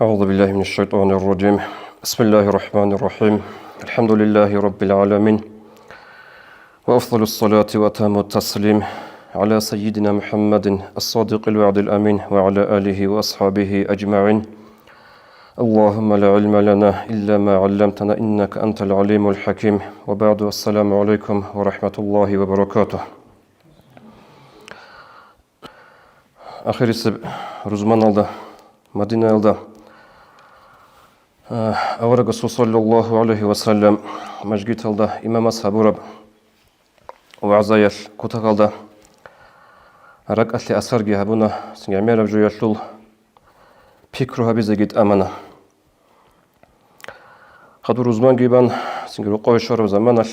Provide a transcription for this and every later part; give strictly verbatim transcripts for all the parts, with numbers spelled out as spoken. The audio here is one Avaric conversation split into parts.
أعوذ بالله من الشيطان الرجيم. بسم الله الرحمن الرحيم. الحمد لله رب العالمين. وأفضل الصلاة وأتم التسليم على سيدنا محمد الصادق الوعد الأمين وعلى آله وأصحابه أجمعين. اللهم لا علم لنا إلا ما علمتنا إنك أنت العليم الحكيم. وبعد، السلام عليكم ورحمة الله وبركاته. Ахирисеб рузманалда Мадинаялда, а, авараг Расул саллаллаху гӀалайхи ва саллям мажгиталда имамас гьабураб вагӀзаялъ кутакалда ракӀалъе асарги гьабуна, цинги гӀемераб жоялъул пикру гьабизеги тӀамана. Хадур рузманги бан, цинги рокъове щвараб заманалъ,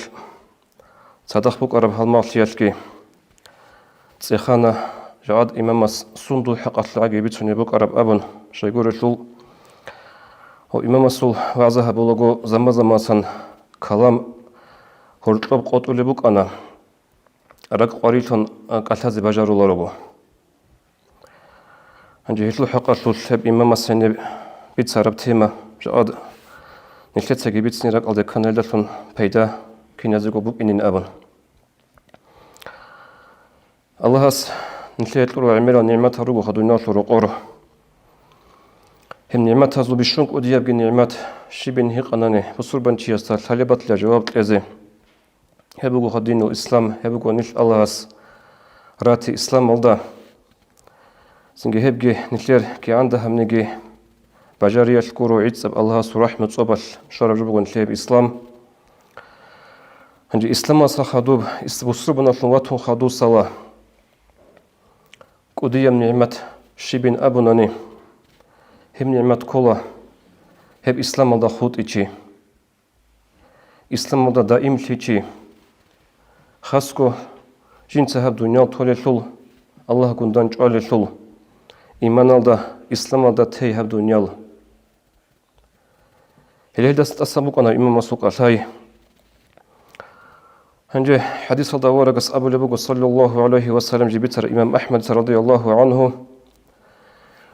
цадахъ букӀараб гьалмагълъиялъги цӀехана, жагӀад имамас сундул хӀакъалъулъги бицунеб букӀараб абун, щайгурелъул, гьав имамасул вагӀза гьабулаго заман-заманасан калам гьоркьоб къотӀулеб букӀана, ракӀ къварилъун кӀалъазе бажаруларого. Гьанже гьелъул хӀакъалъулъ гьеб имамас гьениб бицараб тема жакъа нилъецаги бицине ракӀалде кканалдалъун пайда киназего букӀинин абун. Аллагьас нилъее кьурал гӀемерал нигӀматал ругоха дуниялалъул рокъор. Гьеб нигӀматазул бищун кӀудиябги нигӀмат щибин гьикъанани бусурбанчиясда лъалеб батила жаваб кьезе. Гьеб бугоха динул ислам, гьеб буго нилъ Аллагьас рати исламалда. Цинги гьебги нилъер кигӀан дагьабниги бажариялъ гуро гӀицӀаб Аллагьасул рахӀму цӀобалъ щвараб жо буго нилъер ислам. Гьанже исламалдаса хадуб, ис-, бусурбаналъун ватун хадусала кӀудияб нигӀмат щибин абунани, гьеб нигӀмат ккола гьеб исламалда хутӀичи. Исламалда даимлъичи, хасго жинца гьаб дуниял толелъул, Аллагьгун дандчӀвалелъул, иманалда, исламалда тей гьаб дуниял. Гьеле гьелдаса тӀасан букӀана имамасул кӀалъай. Гьанже хӀадисалда аварагас абулеб буго, саллаллаху гӀалайхи ва саллям, жибицара имам АхӀмадица, радияллаху гӀанху: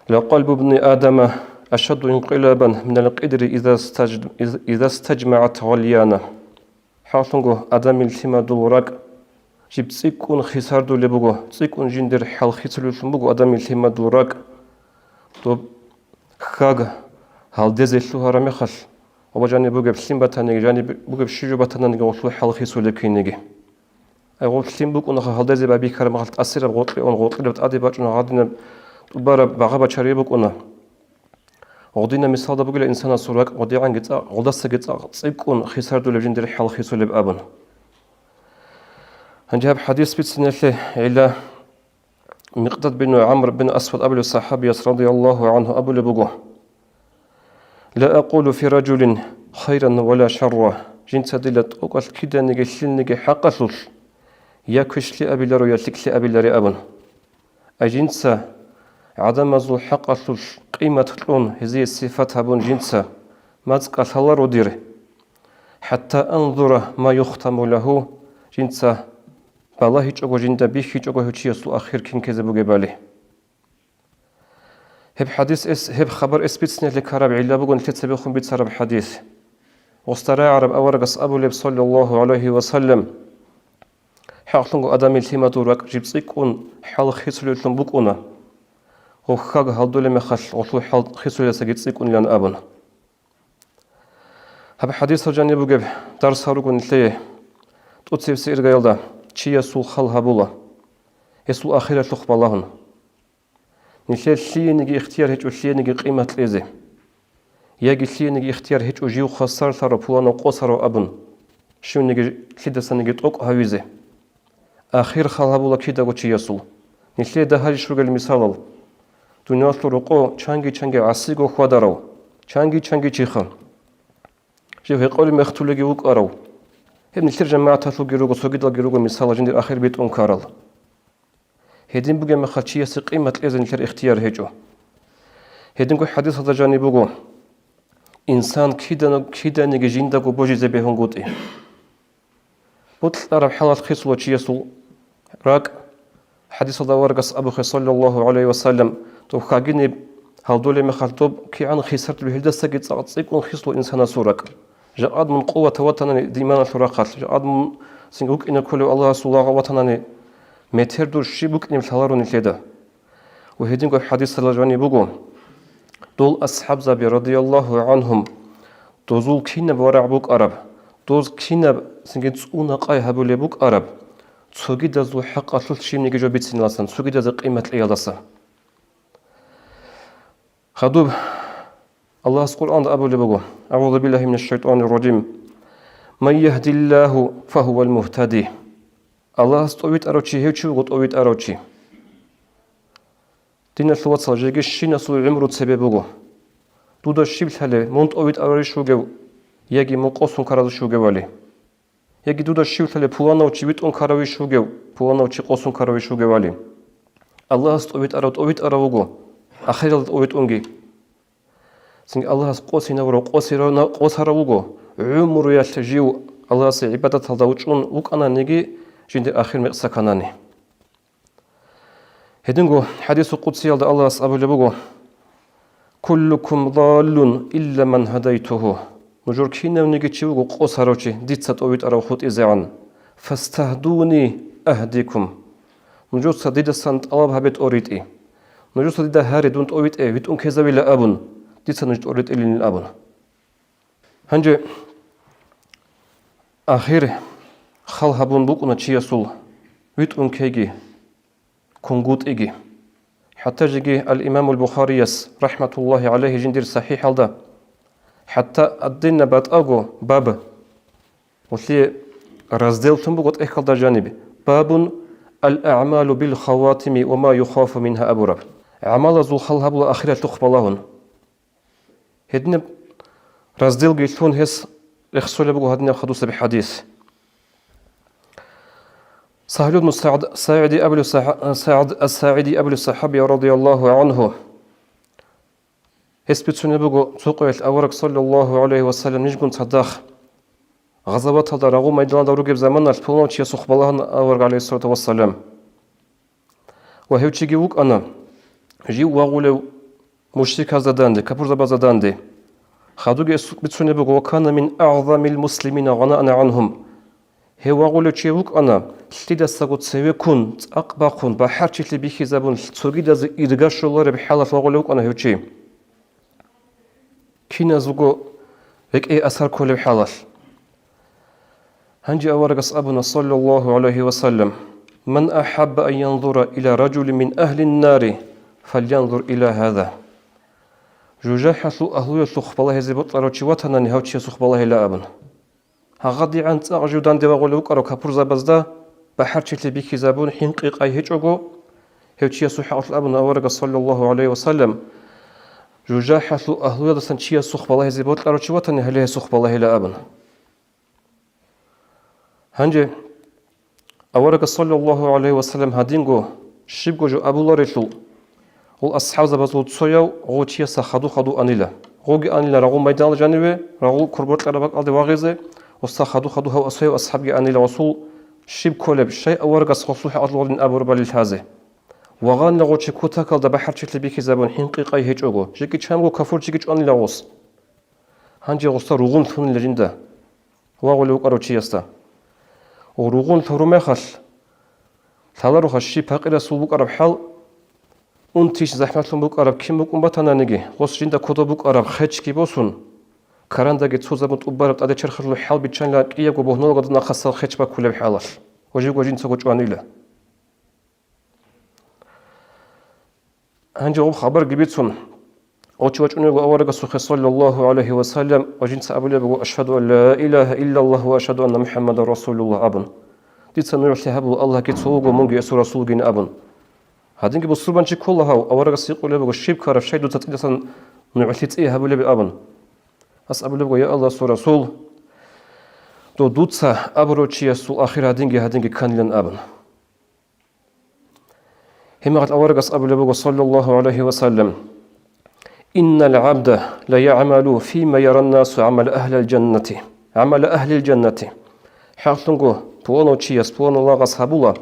«Ла къалбу бни Адама ашадду инкъилабан минал къидри иза стаж-, из-, иза стажмагӀат гъальяна». ХӀакълъунго, Адамил лъимадул ракӀ жиб цӀикӀкӀун хисардулеб буго, цӀикӀкӀун жиндир хӀалхицулевлъун буго Адамил лъимадул ракӀ. Доб хьаг гьалдезе лъугьараб мехалъ, ва жаниб бугеб лъим батаниги, жаниб бугеб щиб жо батананиги гъолъул хӀалхицулеб кинниги. Ай, гъоб лъим букӀунаха гьалдезе байбихьараб мехалъ, тӀасираб гъоркье ун, гъоркьераб тӀаде бачӀун гьадинаб тӀубараб багъа-бачари букӀуна. Гъодинаб мисалда бугила инсанасул ракӀ гъодигӀанги цӀакъ, гъолдасаги цӀакъ цӀикӀкӀун хисардулеб жиндир хӀалхицулеб абун. Гьанже гьаб хӀадис бицинелъе гӀилла Микъдад бин ГӀамр бин Асвад абулев сахабияс радияллагьу гӀанху абулеб буго: «Ла акъулу фи ражулин хайран ва ла шарра». Жинца дила тӀокӀалъ киданиги лъилниги хӀакъалъулъ я квешлъи абиларо, я лъикӀлъи абилари абун. Ай жинца гӀадамазул хӀакъалъулъ къимат кьун, гьезие сифат гьабун жинца мацӀ кӀалъаларо дир. «ХӀатта анзура ма юхтаму лагьу», жинца балагьичӀого, жинда бихьичӀого гьев чиясул ахир кин ккезе бугебали. Гьеб хадис эс, гьеб хабар эс бицинелъе ккараб гӀилла буго нилъеца цебехун бицараб хадис. Гъосда рагӀараб аварагас абулеб, саллаллагьу гӀалайгьи ва саллам: «ХӀакълъунго Адамил лъимадул ракӀ жиб цӀикӀкӀун хӀалхицулевлъун букӀуна. Гъов хьаг гьалдулеб мехалъ гъолъул хӀалхицулесаги цӀикӀкӀунилан», – абун. Гьаб хадисал жаниб бугеб дарсал руго нилъее. ТӀоцебесеб иргаялда чиясул хал гьабула, гьесул ахиралъухъ балагьун. Нилъер лъиениги ихтияр гьечӀо лъиениги къимат кьезе. Яги лъиениги ихтияр гьечӀо жив хвасарлъарав, пуланав къосарав абун, щивниги лъидасаниги тӀокӀ гьавизе. Ахир хал гьабула кидаго чиясул. Нилъее дагьалищ ругел мисалал. Дуниялалъул рокъо чанги-чанги гӀасиго хьвадарав, чанги-чанги чиха. Жив гьекъолеб мехтулеги вукӀарав. Гьеб нилъер жамагӀаталъулги руго, цогидалги руго мисалал жиндир ахир битӀун ккарал. Гьедин бугеб мехалъ чиясе къимат кьезе нилъер ихтияр гьечӀо. Гьединго хадисалда жаниб буго: «Инсан кидан-, киданиги жиндаго божизе бегьунгутӀи». Бокьараб хӀалалъ хисула чиясул ракӀ. Хадисалда аварагас абухъе, саллаллагьу гӀалайгьи ва саллам, дов хьагиниб Гьалдолеб мехалъ доб кигӀан хисартаб гьелдасаги цӀакъ цӀикӀкӀун хислъу инсанасул ракӀ. Жакъад мун къуватав ватанани иманалъул рахъалъ, жакъад мун цинги вукӀине кколев Аллагьасул лагъав ватанани, метер дур щиб букӀинеб лъаларо нилъеда. Ва гьединго хӀадисалда жаниб буго, дол асхӀабзаби, радияллагьу гӀанхум, дозул кинаб варагӀ букӀараб, доз кинаб цинги цӀуна-къай гьабулеб букӀараб, цогидазул хӀакъалъулъ щибниги жо бициналдасан, цогидазда къимат кьеялдаса. Хадуб Аллагьас Къуръанда абулеб буго: «АгӀузу биллагьи минаш шайтӀанир ражим. Ман яхдиллагьу фагьувал мугьтади». Аллагьас тӀовитӀарав чи гьев чи вуго тӀовитӀарав чи. Диналъул вацал, жеги щинасул гӀумру цебе буго. Дуда щиб лъалеб, мун тӀовитӀарайищ вугев, яги мун къосун ккаразищ вугевали? Яги дуда щив лъалеб, пуланав чи витӀун ккаравищ вугев, пуланав чи къосун ккаравищ вугевали? Аллагьас тӀовитӀарав тӀовитӀарав вуго, ахиралда тӀовитӀунги. Цинги Аллагьас къосинавурав къосирав-, къосарав вуго, гӀумруялъ жив Аллагьасе гӀибадаталда вучӀун вукӀананиги, жинда ахир мекъса кканани. Гьединго хӀадисул къудсиялда Аллагьас абулеб буго: «Куллукум даллун илла ман гьадайтугьу». Нужер кинавниги чи вуго къосарав чи, дица тӀовитӀарав хутӀизегӀан. «Фастагьдуни агьдикум». Нужеца дидасан тӀалаб гьабе тӀоритӀи. Нужеца дида гьаре дун тӀовитӀе, витӀун ккезавила абун, дица нуж тӀоритӀилин абун. Гьанже ахир хал гьабун букӀуна чиясул витӀун ккеги, кунгутӀиги. ХӀатта жеги ал-Имамул Бухарияс, рахӀматуллагьи гӀалайгьи, жиндир СахӀихӀалда, хӀатта аддинна батӀаго баб, уллие разделлъун буго тӀехьалда жаниб, бабун ал-агӀмалу бил хаватими ва ма юхафу мингьа абураб. ГӀамалазул хал гьабула ахиралъухъ балагьун. Гьединаб разделги лъун гьес рехсолеб буго гьадинаб хадусеб хӀадис. Сагьлу ибн СагӀд, СагӀиди абулев сахӀа-, СагӀд ас-СагӀиди абулев сахӀабияв радияллагьу гӀанху. Гьес бицунеб буго, цо къоялъ авараг саллаллагьу гӀалайгьи ва саллам нижгун цадахъ гъазаваталда рагъул майданалда ругеб заманалъ пуланав чиясухъ балагьана авараг, гӀалайгьиссалату вассалам. Ва гьев чиги вукӀана жив вагъулев мушриказда данде, капурзабазда данде. Хадуги гьес бицунеб буго: «Ва кана мин агӀзамил муслимина гъанаан гӀанхум». Гьев вагъулев чи вукӀана, лъидасаго цеве ккун, цӀакъ бахъун, бахӀарчилъи бихьизабун, цогидазе ирга щолареб хӀалалъ вагъулев вукӀана гьев чи. Киназего рекӀее асар кколеб хӀалалъ. Гьанже аварагас абуна, саллаллагьу гӀалайгьи ва саллам: «Ман ахӀабба ан янзура иля ражулин мин агьлин нари, фалянзур иля гьаза». ЖужахӀалъул агьлуялъухъ балагьизе бокьарав чи ватанани, гьав чиясухъ балагьила абун. ГьагъадигӀан цӀакъ жив данде вагъулев вукӀарав капурзабазда бахӀарчилъи бихьизабун, хӀинкъи-къай гьечӀого, гьев чиясул хӀакъалъулъ абуна аварагас, саллаллагьу гӀалайгьи ва саллам: «ЖужахӀалъул агьлуялдасан чиясухъ балагьизе бокьарав чи ватани, гьале гьесухъ балагьила», — абун. Гьанже аварагас, саллаллагьу гӀалайгьи ва саллам, гьадинго щибго жо абуларелъул, гъол асхӀабзабазул цояв гъов чиясда хаду-хаду анила. Гъовги анила рагъул майдал жаниве, рагъул курбокьараб бакӀалде вагъизе, гъосда хаду-хаду гьав асояв асхӀабги анила гъосул щиб кколеб, щай аварагас гъосул хӀакъалъулъ гъолин абурабали лъазе. Вагъанила гъов чи кутакалда бахӀарчилъи бихьизабун, хӀинкъи-къай гьечӀого, жеги чанго кафурчиги чӀванила гъос. Гьанже гъосда ругъун лъунила жинда, вагъулев вукӀарав чиясда. Ва ругъун лъурумехалъ, лъалароха щиб пакъирасул букӀараб хӀал, унтищ захӀмалъун букӀараб кин букӀун батананиги, гъос жинда кодоб букӀараб хечги босун, карандаги цо замун тӀубараб тӀаде черхалъул хӀал биччанила кӀиябго богьналгада нахъасал хеч баккулеб хӀалалъ, ва живго жинцаго чӀванила. Гьанже гъоб хабарги бицун, гъов чи вачӀунего аварагасухъе, саллаллагьу гӀалайгьи ва саллам, ва жинца абулеб буго: «Ашгьаду ан ла илагьа иллаллагь ва ашгьаду анна МухӀаммадан расулуллагь», — абун. «Дица нугӀлъи гьабула Аллагьги цо вуго, мунги гьесул расулгин», — абун. Гьадинги бусурбанчи ккола гьав, аварагас гьикъулеб буго: «Щиб ккараб, щай дуца цӀидасан нугӀлъи цӀи гьабулеб?» — абун. Гьас абулеб буго: «Я Аллагьасул расул, дов дуца абурав чиясул ахир гьадинги-гьадинги кканилан», — абун. Гьебмехалъ аварагас абулеб буго, саллаллагьу гӀалайгьи ва саллам: «Иннал гӀабда ла ягӀмалу фима яран насу гӀамала агьлил жаннати, гӀамала агьлил жаннати». ХӀакълъунго, пуланав чияс, пуланав лагъас гьабула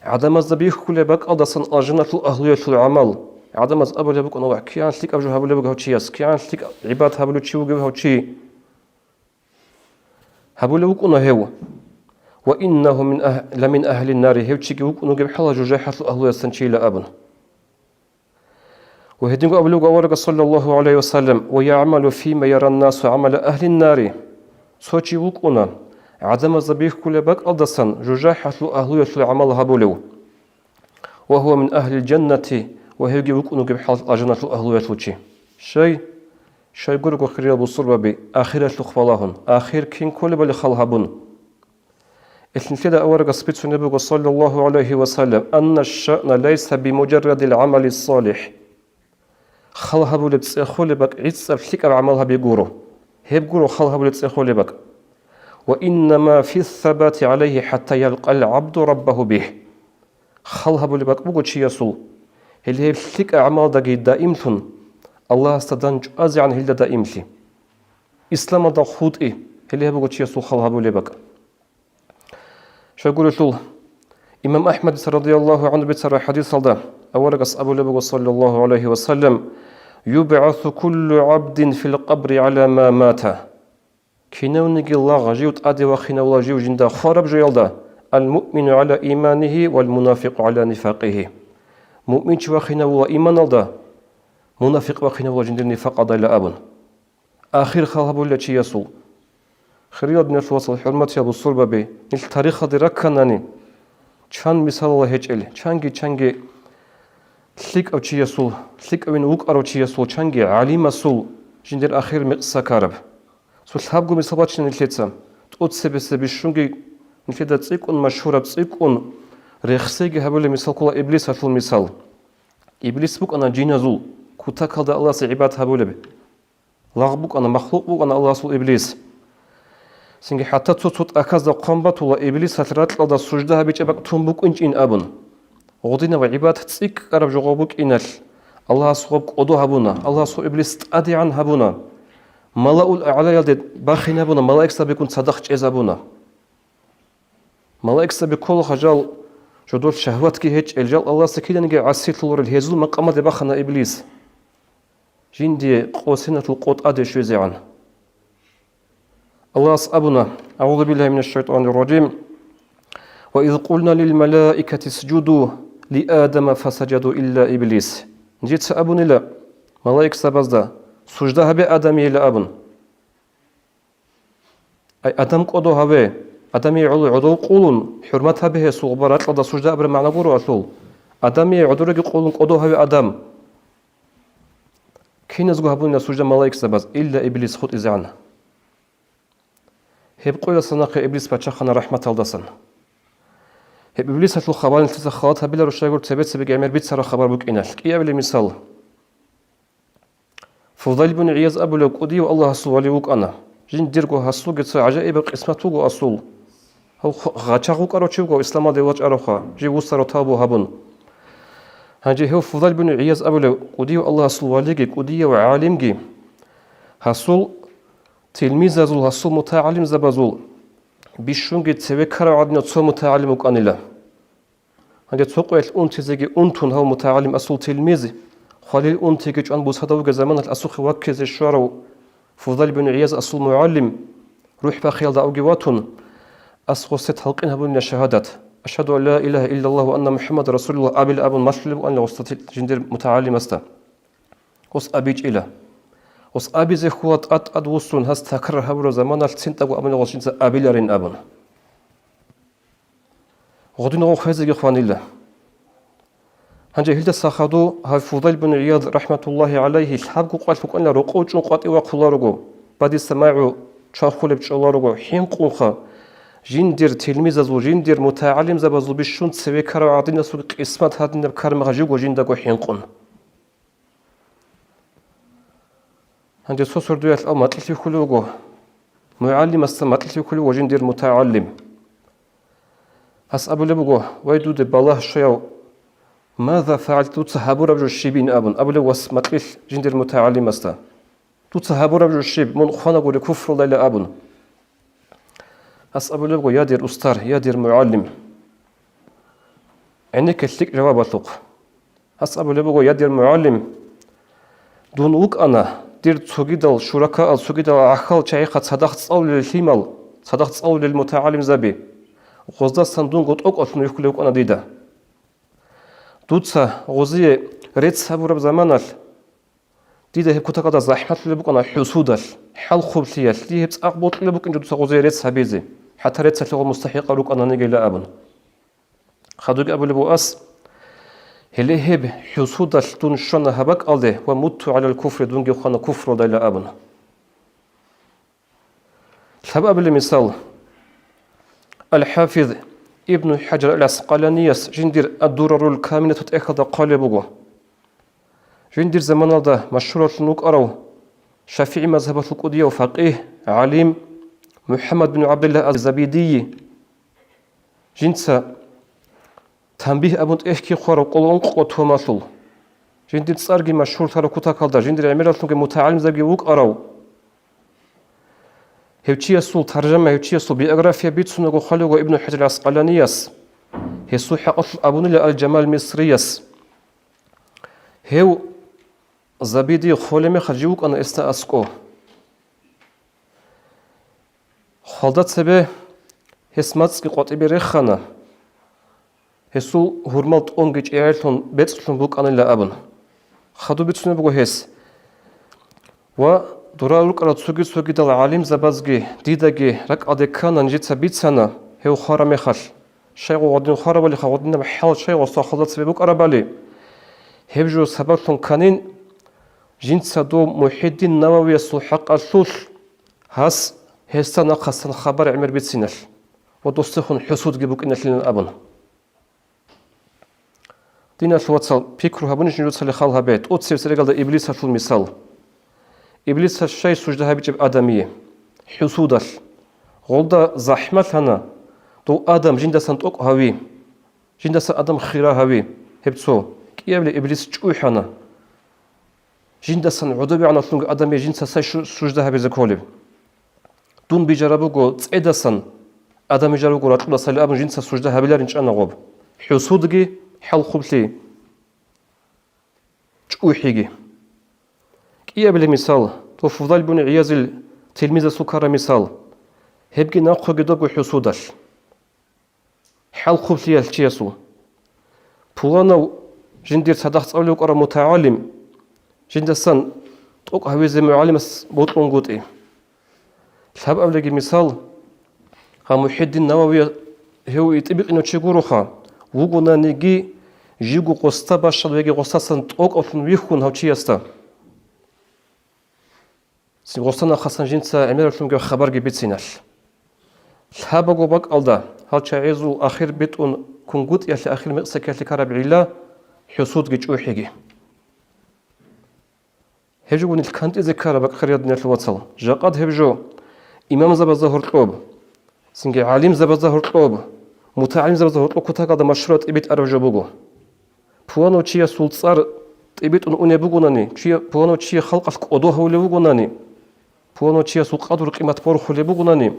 гӀадамазда бихьулеб бакӀалдасан алжаналъул агьлуялъул гӀамал, ГӀадамаз абулеб букӀуна: «Вагь, кигӀан лъикӀаб жо гьабулеб гьав чияс, кигӀан лъикӀаб гӀибадат гьабулев чи вугев гьав чи?» Гьабулев вукӀуна гьев. «Ва иннагьу мин агь-, ламин агьлин нари», гьев чиги вукӀун вугеб хӀала жужахӀалъул агьлуясан чийила абун. Ва гьединго абулеб аварагас, саллаллагьу гӀалайгьи ва саллам: «Ва ягӀмалу фима яран насу гӀамала агьлин нари». Цо чи вукӀуна, гӀадамазда бихьулеб бакӀалдасан жужахӀалъул агьлуялъул гӀамал гьабулев. «Ва гьува мин агьлил жаннати», ва гьевги вукӀун вугеб хӀал алжаналъул агьлуялъул чи. Щай? Щайгурого, хириял бусурбаби, ахиралъухъ балагьун, ахир кин кколебали хал гьабун. Ил нилъеда аварагас бицунеб буго, саллаллагьу гӀалайгьи ва саллам: «Анна шаъна лайса бимужаррадил гӀамали салихӀ». Хал гьабулеб, цӀехолеб бакӀ гӀицӀаб лъикӀаб гӀамал гьаби гуро. Гьеб гуро хал гьабулеб, цӀехолеб бакӀ. «Ва иннама фиссабати гӀалайгьи хӀатта ялкъал гӀабду раббагьу бигь». Хал гьабулеб бакӀ буго чиясул, гьеле гьеб лъикӀаб гӀамалдаги даимлъун, Аллагьасда дандчӀвазегӀан гьелда даимлъи. Исламалда хутӀи, гьеле гьеб буго чиясул хал гьабулеб бакӀ. Щайгурелъул, имам АхӀмадица радияллагьу гӀангьу бицараб хӀадисалда аварагас абулеб буго, саллаллагьу гӀалайгьи ва саллам: «ЮбгӀасу куллу гӀабдин фил къабри гӀала ма мата». Кинавниги лагъ жив тӀаде вахинавула жив жинда хвараб жоялда: «Ал-муъмину гӀала иманигьи вал мунафикъу гӀала нифакъигьи». Муъминчи вахинавула иманалда, мунафикъ вахинавула жиндир нифакъалдайила абун. Ахир хал гьабулел чиясул. Хириял диналъул вацал, хӀурматиял бусурбаби, нилъ тарихалде ракканани, чан мисалалда гьечӀел, чанги-чанги лъикӀав чиясул, лъикӀавин вукӀарав чиясул, чанги гӀалимасул жиндир ахир мекъса ккараб. Цо лъабго мисал бачина нилъеца. ТӀоцебесеб бищунги нилъеда цӀикӀкӀун машгьураб, цӀикӀкӀун рехсейги гьабулеб мисал ккола Иблисалъул мисал. Иблис букӀана жиназул кутакалда Аллагьасе гӀибадат гьабулеб. Лагъ букӀана, махлукъ букӀана Аллагьасул Иблис. Цинги хӀатта цо-цо тӀахьазда хъван батула Иблисалъ ракьалда сужда гьабичӀеб бакӀ тун букӀинчӀин абун. Гъудинаб гӀибадат цӀикӀкӀараб жо гъоб букӀиналъ, Аллагьас гъоб кӀодо гьабуна, Аллагьас гъоб Иблис тӀадегӀан гьабуна. Малаул АгӀлаялде бахинабуна, малаикзабигун цадахъ чӀезабуна. Малаикзаби кколаха жал, жодор шагьватги гьечӀел, жал Аллагьасда киданиги гӀасилъуларел, гьезул макъамалде бахана Иблис. Жиндие къосиналъул къо тӀаде щвезегӀан. Аллагьас абуна: «АгӀузу биллагьи минаш шайтӀанир ражим. Ва из къулна лил малаикати исжуду ли Адама фасажаду илла Иблис». Нижеца абунила малаикзабазда: «Сужда гьабе Адамиела», – абун. Ай, Адам кӀодо гьаве, Адамие гӀоло гӀодов къулун, хӀурмат гьабе гьесул, гъоба ракьалда сужда абураб магӀна гуро гьелъул. Адамие гӀодореги къулун кӀодо гьаве Адам. Киназго гьабунила сужда малаикзабаз, илла Иблис хутӀизегӀан. Гьеб къоялъа нахъе Иблис бачахана рахӀматалдасан. Гьеб Иблисалъул хабар нилъеца халат гьабиларо, щайгур цебе-цебеги гӀемер бицараб хабар букӀиналъ. КӀиабилеб мисал. Фудал бин ГӀияз абулев кӀудияв Аллагьасул вали вукӀана. Жиндирго гьасулги цо гӀажаибаб къисмат вуго асул. Гьав х-, гъачагъ вукӀарав чи вуго исламалде вачӀаравха, жив вуссарав тавбу гьабун. Гьанже гьев Фудал бин ГӀияз абулев кӀудияв Аллагьасул валиги, кӀудияв гӀалимги, гьасул тилмизазул, гьасул мутагӀалимзабазул бищунги цеве ккарав гӀадинав цо мутагӀалим вукӀанила. Гьанже цо къоялъ унтизеги унтун гьав мутагӀалим асул тилмиз, хвалил унтиги чӀван бусада вугеб заманалъ асухъе ваккизе щварав Фудал бин ГӀияз асул мугӀалим, рухӀ бахъиялда авги ватун, ас гъосде талкъин гьабунила шагьадат, «Ашгьаду ан ла илагьа иллаллагь ва анна МухӀаммадан расулуллагь» абила абун малъулеб бугӀанила гъосда жиндир мутагӀалимасда. Гъос абичӀила. Гъос абизе хьула тӀад-тӀад вуссун, гьас такрар гьабураб заманалъ цинтӀаго абуна гъос жинца абиларин абун. Гъудинав хвезеги хванила. Гьанже гьелдаса хадув гьав Фудал бин ГӀияд, рахӀматуллагьи гӀалайгьи, лъабго къвалъ вукӀанила рокъов чӀун къватӀив вахъуларого, бадиса магӀу чвахулеб чӀоларого, хӀинкъунха, жиндир тилмизазул, жиндир мутагӀалимзабазул бищун цеве ккарав гӀадинасул къисмат гьадинаб кармагъ живго жиндаго хӀинкъун. Гьанже цо сордоялъ ав макьилъ вихьулев вуго. МугӀалимасда макьилъ вихьулев вуго жиндир мутагӀалим. Гьас абулеб буго: «Вай, дуда балагь щваяв, маза фагӀалт, дуца гьабураб жо щибин?» – абун абулеб вас макьилъ жиндир мутагӀалимасда. «Дуца гьабураб жо щиб, мун хванагури куфрулайла», – абун. Гьас абулеб буго: «Я дир устар, я дир мугӀалим, гӀенекке лъикӀ жаваб балъухъ. Гьас абулеб буго: «Я, дир мугӀалим, дун вукӀана, дир цогидал шуракаал, цогидал гӀахьал чагӀихъа цадахъ цӀалулел лъимал, цадахъ цӀалулел мутагӀалимзаби. Гъоздасан дунго тӀокӀалъун вихьулев вукӀана дида. Дуца гъозие рецц гьабураб заманалъ, дида гьеб кутакалда захӀмалъулеб букӀана хӀусудалъ, хӀалхублъиялъ, дие гьеб цӀакъ бокьулеб букӀин жо дуца гъозие рецц гьабизе, хӀатта реццалъе гъо мустахӀикъал рукӀана нигила», – абун. Хадуги абулеб буго ас: «Гьеле гьеб хӀусудалъ дун щвана гьаб бакӀалде ва мутту гӀалал куфри, дунги хвана куфралдайила», – абун. Лъабабилеб мисал. Ал-ХӀафиз Ибну ХӀажар ал-ГӀаскъаланияс жиндир Ад-Дурарул Каминату тӀехьалда хъвалеб буго. Жиндир заманалда машгьуралъун вукӀарав ШафигӀи мазгьабалъул кӀудияв факъигь, гӀалим МухӀаммад бин ГӀабдиллагь аз-Забидийи жинца танбигь абун тӀехьги хъварав къоло ункъо томалъул. Жиндир цӀарги машгьурлъараб кутакалда, жиндир гӀемералъунги мутагӀалимзабиги вукӀарав. Гьев чиясул таржама, гьев чиясул биография бицунаго хъвалев вуго Ибну ХӀажар ГӀаскъаланияс, гьесул хӀакъалъулъ абунила Ал-Жамал Мисрияс. Гьев Забиди холеб мехалъ жив вукӀана гьесда аскӀов. Хвалда цебе гьес мацӀги къватӀибе рехана. Гьесул гьурмал тӀонги чӀегӀерлъун бецӀлъун букӀанила абун. Хадуб бицунеб буго гьес. Ва дора рукӀарал цоги-цогидал гӀалимзабазги дидаги ракӀалде ккана, нижеца бицана гьев хвараб мехалъ. Щай гъодин хварабали, гъодинаб хӀал щай гъосда хвалда цебе букӀарабали. Гьеб жо сабаблъун кканин, жинца дов МухӀиддин Нававиясул хӀакъалъулъ гьас гьесда нахъасан хабар гӀемер бициналъ ва досдехун хӀусудги букӀиналъилан абун. Диналъул вацал, пикру гьабунищ нужецали хал гьабе, тӀоцебесеб регалда Иблисалъул мисал. Иблисас щай сужда гьабичӀеб Адамие? ХӀусудалъ. Гъолда захӀмалъана, дов Адам жиндасан тӀокӀ гьави, жиндасан Адам хира гьави, гьеб цо. КӀиабилеб Иблис чӀухӀана. Жиндасан гӀодобегӀаналъунги Адамие жинца сай шу-, сужда гьабизе кколеб? Дун бижараб буго цӀедасан, Адам бижараб буго ракьудасали абун жинца сужда гьабиларин чӀана гъоб. ХӀусудги, хӀалхублъи, чӀухӀиги. КӀиабилеб мисал, дов Фудал бун ГӀиязил тилмизасул ккараб мисал. Гьебги нахъеги добго хӀусудалъ. ХӀалхублъиялъ чиясул. Пуланав жиндир цадахъ цӀалулев вукӀарав мутагӀалим, жиндасан тӀокӀ гьавизе мугӀалимас бокьунгутӀи. Лъабабилебги мисал, гьав МухӀиддин Нававияс гьев итӀибикъинав чи гуроха, вугонаниги, живго гъоста бащад веги гъостасан тӀокӀавлъун вихьун гьав чиясда. Гъостанахъасан жинца гӀемералъунги хабарги бициналъ. Лъабаго бакӀалда гьал чагӀазул ахир битӀун кунгутӀиялъе, ахир мекъсакиялъе ккараб гӀилла хӀусудги чӀухӀиги. Гьеб жо буго нилъ кантӀизе ккараб бакӀ, хириял диналъул вацал. Жакъад гьеб жо имамзабазда гьоркьоб, цинги гӀалимзабазда гьоркьоб, мутагӀалимзабазда гьоркьоб кутакалда машгьураб тӀибитӀараб жо буго. Пуланав чиясул цӀар тӀибитӀун унеб бугонани, чия-, пуланав чияс халкъалъ кӀодо гьавулев вугонани, пуланав чиясул къадру-къимат борхулеб бугонани,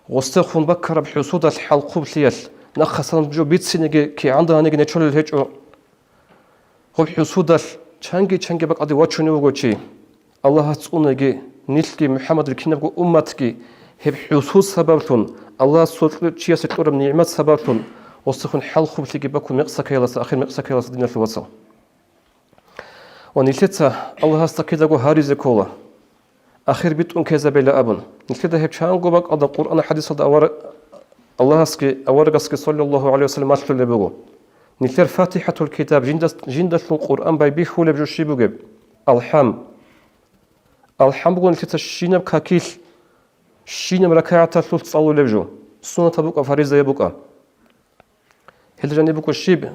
гъосдехун баккараб хӀусудалъ, хӀалхублъиялъ, нахъасан жо бицинеги кигӀан дагьаниги нечолел гьечӀо. Гьеб хӀусудалъ чанги-чанги бакӀалде вачунев вуго чи. Аллагьас цӀунаги, нилъги, МухӀаммадил кинабго умматги гьеб хӀусуд сабаблъун, Аллагьас цо кьу-, чиясе кьураб нигӀмат сабаблъун, гъосдехун хӀалхублъиги бакун мекъсакаялдаса, ахир мекъсакаялдаса, диналъул вацал. Ва нилъеца Аллагьасда кидаго гьаризе ккола, ахир битӀун ккезабейила абун. Нилъеда гьеб чанго бакӀалда Къуръан-хӀадисалда авара-, Аллагьасги аварагасги, саллаллагьу гӀалайгьи ва саллам, малъулеб буго. Нилъер ФатихӀатул китаб, жинда-, жиндалъун Къуръан байбихьулеб жо щиб бугеб? АлхӀам. АлхӀам буго нилъеца щинаб какилъ, щинаб ракагӀаталъулъ цӀалулеб жо, суннатаб букӀа, фаризаяб букӀа. Гьел жаниб буго щиб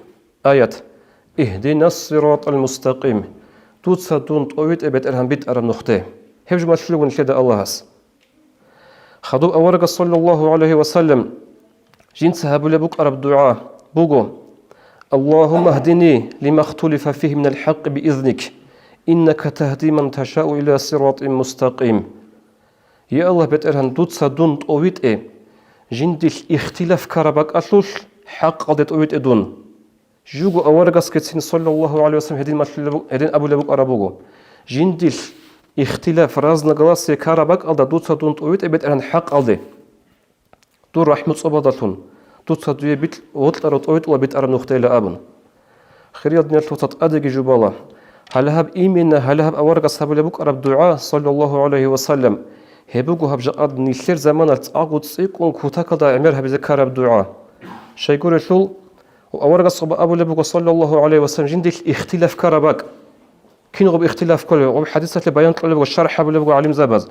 аят: «Игьдинас сиратал мустакъим», «Дуца дун тӀовитӀе, БетӀергьан, битӀараб нухде». Гьеб жо малъулеб буго нилъеда Аллагьас. Хадуб аварагас, саллаллагьу гӀалайгьи ва саллам, жинца гьабулеб букӀараб дугӀа буго: «Аллагьумма гьдини лима хтулифа фигьи минал хӀакъи биизник, иннака тагьди ман ташау иля сиратин мустакъим». Я Аллагь, БетӀергьан, дуца дун тӀовитӀе, жиндилъ ихтилаф ккараб бакӀалъулъ хӀакъалде тӀовитӀе дун. Жуго аварагасгицин, саллаллагьу гӀалайгьи вассалам, гьедин малъулеб-, гьедин абулеб букӀараб буго: «Жиндилъ ихтилаф, разногласие ккараб бакӀалда дуца дун тӀовитӀе, БетӀергьан, хӀакъалде. Дур рахӀму цӀобалдалъун, дуца дуе бикь-, вокьарав тӀовитӀула битӀараб нухдейила», – абун. Хириял диналъул вацал, тӀадеги жубала. Гьале гьаб именно, гьале гьаб аварагас гьабулеб букӀараб дугӀа, саллаллагьу гӀалайгьи вассалам, гьеб буго гьаб жакъа нилъер заманалъ цӀакъго цӀикӀкӀун кутакалда гӀемер гьабизе ккараб дугӀа. Щайгурелъул, аварагас гьаб абулеб буго, саллаллагьу гӀалайгьи вассалам, жиндилъ ихтилаф ккараб бакӀ. Кингъуб ихтилаф кколеб, гъуб хадисалъе баян кьолеб буго, шархӀ гьабулеб буго гӀалимзабаз.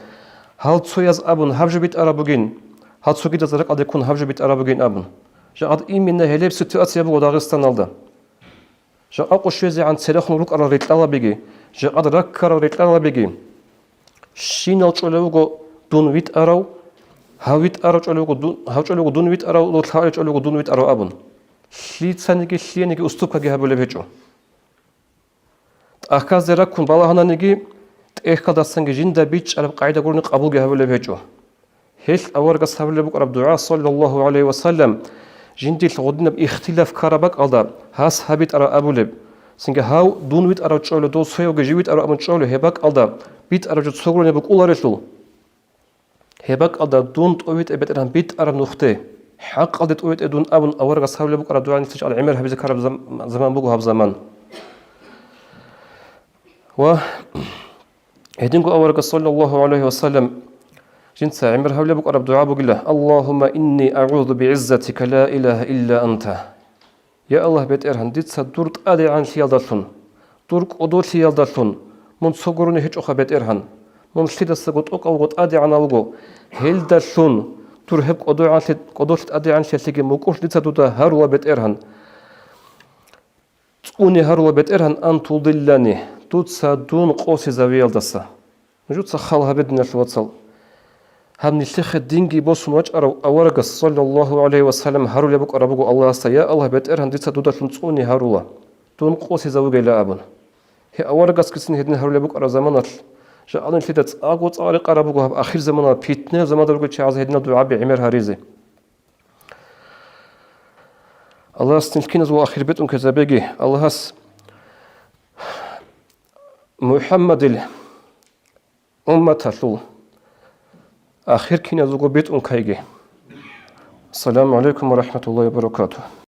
Гьал цояз абун, гьаб жо битӀараб бугин, гьал цогидаз ракӀалде ккун, гьаб жо битӀараб бугин абун. Жакъад именно гьелеб ситуация буго Дагъистаналда. Жакъа къо щвезегӀан церехун рукӀарал рекьалабиги, жакъад раккарал рекьалабиги, щинал чӀолев вуго дун витӀарав, гьав витӀарав чӀолев вуго дун, гьав чӀолев вуго дун витӀарав, лъалев чӀолев вуго дун витӀарав абун. Лъицаниги лъиениги уступкаги гьабулеб гьечӀо. ТӀахьазде раккун балагьананиги, тӀехьалдасанги жинда бичӀчӀараб къагӀида гурони къабулги гьабулеб гьечӀо. Гьелъ аварагас гьабулеб букӀараб дугӀа, саллаллагьу гӀалайгьи вассалам, жиндилъ гъудинаб ихтилаф ккараб бакӀалда гьас гьаб битӀараб абулеб, цинги гьав дун витӀарав чӀолев, дов цоявги жив витӀарав абун чӀолев, гьеб бакӀалда битӀараб жо цо гурони букӀуларелъул. Гьеб бакӀалда дун тӀовитӀе, БетӀергьан, битӀараб нухде, хӀакъалде тӀовитӀе дун абун аварагас гьабулеб букӀараб дугӀа нилъ чӀвал гӀемер гьабизе ккараб зам-, заман буго гьаб заман. Ва гьединго аварагас, саллаллагьу гӀалайгьи вассалам, жинца гӀемер гьабулеб букӀараб дугӀа бугила: «Аллагьумма инни агӀузу бигӀиззатика ла илагьа илла анта». Я Аллагь, БетӀергьан, дица дур тӀадегӀанлъиялдалъун, дур кӀодолъиялдалъун, мун цо гурони гьечӀоха, БетӀергьан. Мун лъидасаго тӀокӀав вуго, тӀадегӀанав вуго. Гьелдалъун, дур гьеб кӀодогӀанлъи-, кӀодолъи тӀадегӀанлъиялъеги мукӀурлъ дица дуда гьарула, БетӀергьан. ЦӀуни гьарула, БетӀергьан, ан тудиллани, дуца дун къосизавиялдаса. Нужеца хал гьабе, диналъул вацал. Гьаб нилъехъе динги босун вачӀарав аварагас, саллаллагьу гӀалайгьи вассалам, гьарулеб букӀараб буго Аллагьасда: «Я Аллагь, БетӀергьан, дица дудалъун цӀуни гьарула, дун къосизавугейила», – абун. Гьеб аварагасгицин гьедин гьарулеб букӀараб заманалъ, жакъа нилъеда цӀакъго цӀакъ рекъараб буго гьаб ахирзаманалъ, питнаб заманалда ругел чагӀазе гьединаб дугӀаби гӀемер гьаризе. Аллагьас нилъ киназего ахир битӀун ккезабеги, Аллагьас МухӀаммадил умматалъул ахир киназего битӀун ккайги. Ассаламу гӀалайкум ва рахӀматуллагьи ва баракатугь.